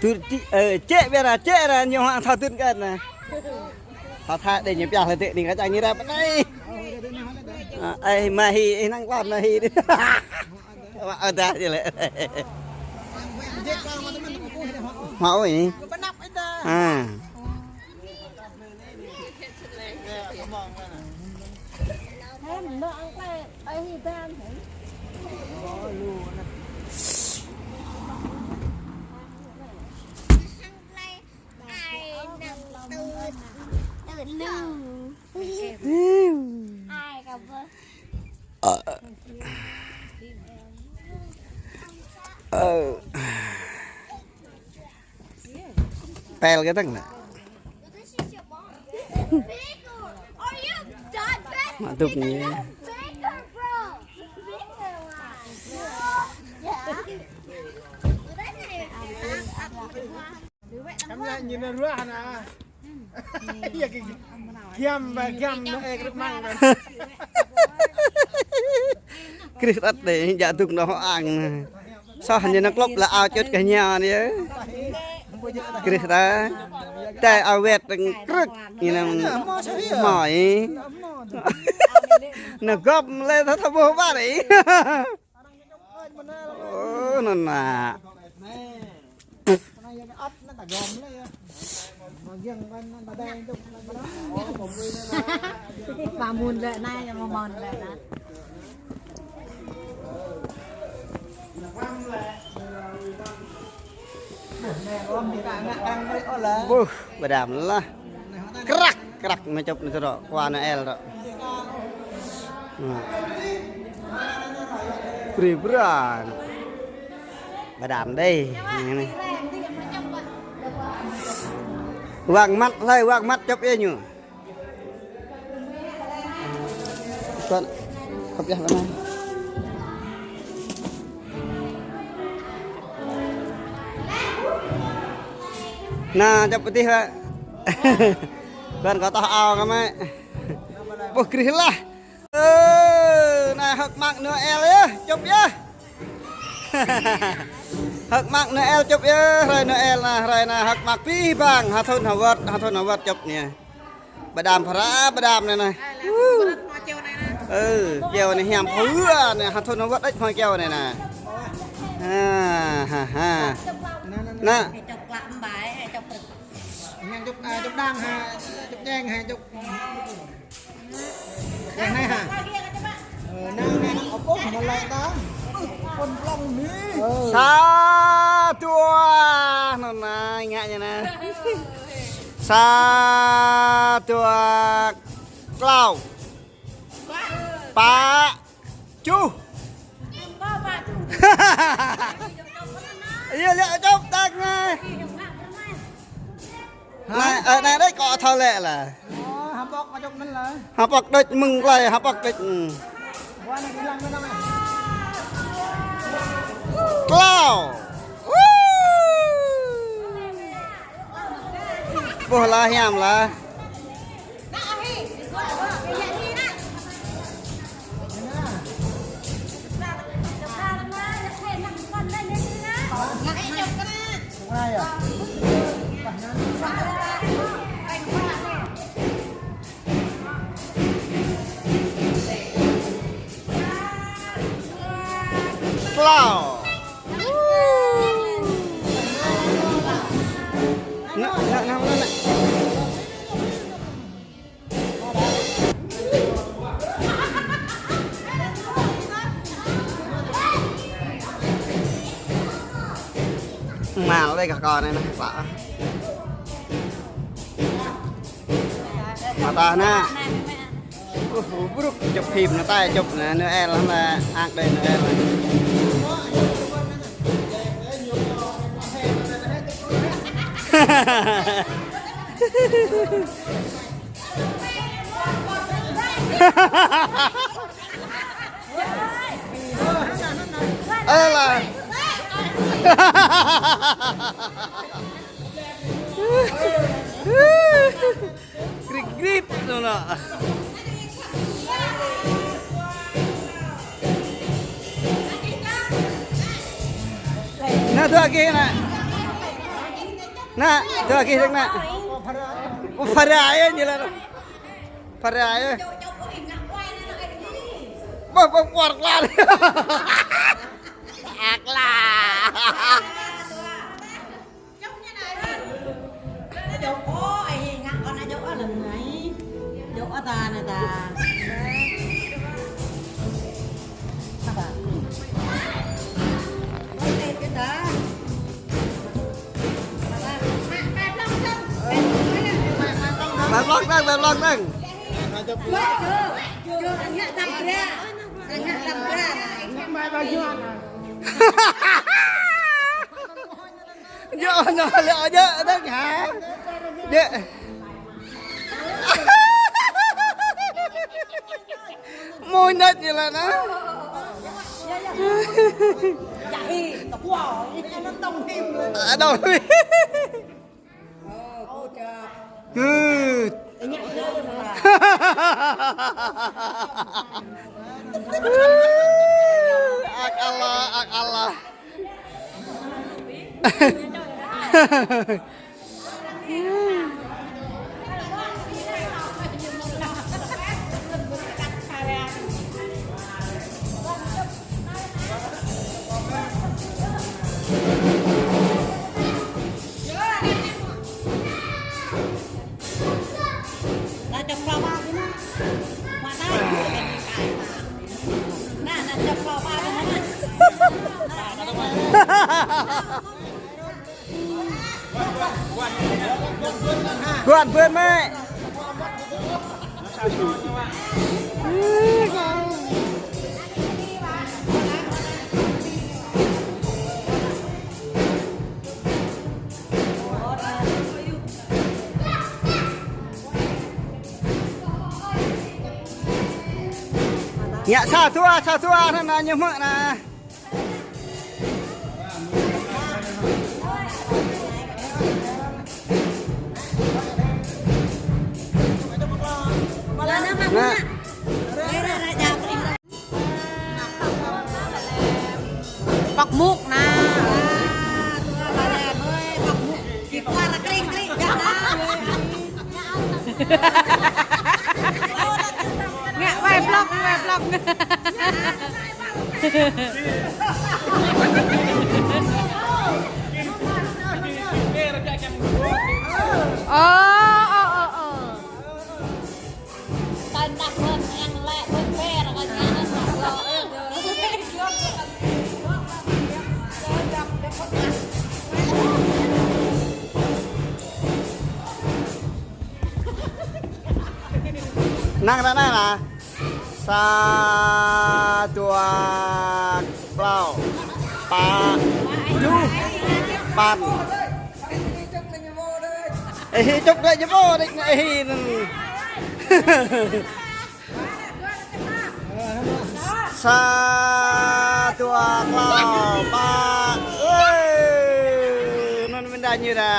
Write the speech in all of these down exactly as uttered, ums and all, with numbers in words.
Tŭ ti, ơ, čĕ ƀiă ra, čĕ ra, ñu hăng thâo tŭ kơ anai. Thâo tha đe ñu pioh lĕ tĕ ning kơ čang ñu ra pơ anai. Ơ, ơ, mă hi, ơ, năng kơnong mă hi. Mă ơ dah jĕ lĕ. Mă ơi. Ha. Ơ. Pel kơ tăng nă. Mă dŭk ñu. Kăm lĕ ñu nao ruah nă. Ia kơ giăm ba giăm nă, ơ, krư̆ măng ba. Krư̆ răt đe, jak dŭk nao hŏ ang nă. Soh ñu nao klop lĕ ao čut kơ ñu anai. Krư̆ ta. Tơl ao wet krư̆ ñu nao mơi. Nao gŏp lĕ ta ta ƀuh ƀă đe. Ơ, nă nă. Ba mun lĕ anai, ba mun lĕ anai. Ƀuh, ba đam lah. Krăk, krăk, mă čŏp anai tơdrŏ, khua Noel tơdrŏ. Nă. Brơi brơi. Ba đam đe. Anai. Wang măt hlơi, wang măt čŏp ia ñu. Tuan, kơp ia anai. Nă, čŏp pơtih lah. Tuan kơ tŏh ao kơ mă. Ƀuh krư̆ lah. Ơ, anai hơ̆k mơak Noel yơh, čŏp yơh. Hơ̆k mơak Noel čŏp yơh, hrơi Noel nă, hrơi nă hơ̆k mơak abih bang, ha thŭn ha wơ̆t, ha thŭn ha wơ̆t čŏp anai. Ba đam phara, ba đam anai nă. Ơ, kiao anai hiam phư anai, ha thŭn ha wơ̆t đĕč hmâo kiao anai nă. Ha, ha, ha. Nă. Nă. Ñu čŏp, ơ, čŏp đang ha, čŏp čeng ha, čŏp. Yang anai ha. Ơ, nă, nă, ơ, ƀuh, mă lĕ ta. Pơ̆n plŏng anai. Ơ. Sa, dua, nă nă, ngă ñu nă. Sa, dua, klâo. Pă, tơjuh. Ia lĕ čŏp tăk anai. Anai, ơ, anai đĕč kơ thâo lĕ lah. Ơ, hơpŏk kơ čŏp anŭn lah. Hơpŏk đĕč mơ̆ng tơlơi, hơpŏk đĕč. Klâo. Ƀuh lah hiam lah. Klâo. Nă, nă, nă, nă, nă. Mal deh kơ kâo anai nă, pă. Mă ta nă. Ơ, brŭk čŏp phim nă, ta čŏp nă, Noel nă, ang đơi Noel nă. Ơ lah. Grit grit nă nă. Nă, dua gih nă. Nă, dua gih dơ̆ng nă. Phara yơh ñu lĕ. Phara yơh. Bơ, bơ, kuar klar. Akla. Bơlŏk dơ̆ng, bơlŏk dơ̆ng. Djơ̆, nă, lĕ djơ̆, dơ̆ng hă? Djơ̆. Mui năt ñu lĕ nă. Adoh. Good. Ak Allah, ak Allah. Kuat bơ̆n mĕ. Ngă sa dua, sa dua anŭn nă ñu hmư̆ nă. Nă. Pŏk mŭk nă. Ngă wai blŏk, wai blŏk. Ơ, ơ, ơ, ơ. Năng ra năng nă. Sa, dua, klâo, pă, tơjuh, păn. Ê, hi čŭk lĕ ñu pô đĕč nă, ê, hi năn. Sa, dua, klâo, pă. Ê, năn mơ̆n đa ñu đa.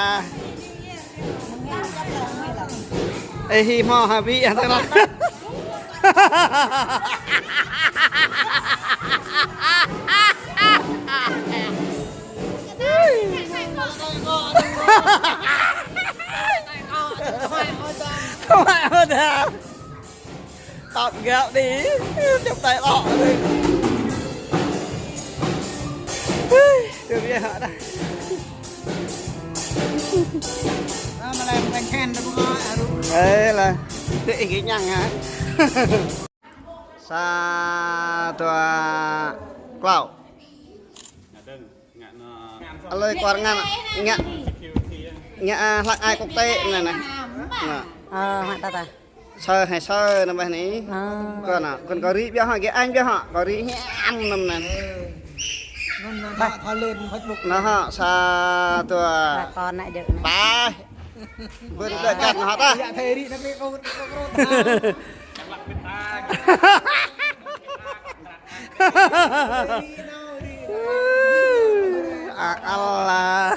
Ê, hi hmâo hă ƀĭ hă tơlă. Không phải hả? Tọt gạo đi. Chụp tay lọ đi. Ui, được vậy hả đây? Ơ, mă lĕ mă khen nă ƀu ngă, aru. Ê, là tự ý cái nhằng hả? Sa, dua, klâo. Alơi kuar ngăn, ngă, ngă, à, hlăk ai quốc tế anai nă. Nă. Ơ, hă ta ta. Sơ hai sơ nă ƀah ni. Ơ. Kơ nă, kơ kơ ri biă hă, gĕ añ biă hă, kơ ri hiam năn nă. Nă hă, sa, dua. Ba kơ nă jơ̆ nă. Ba. Bơ̆n đa čăt nă hă ta. Ak Allah.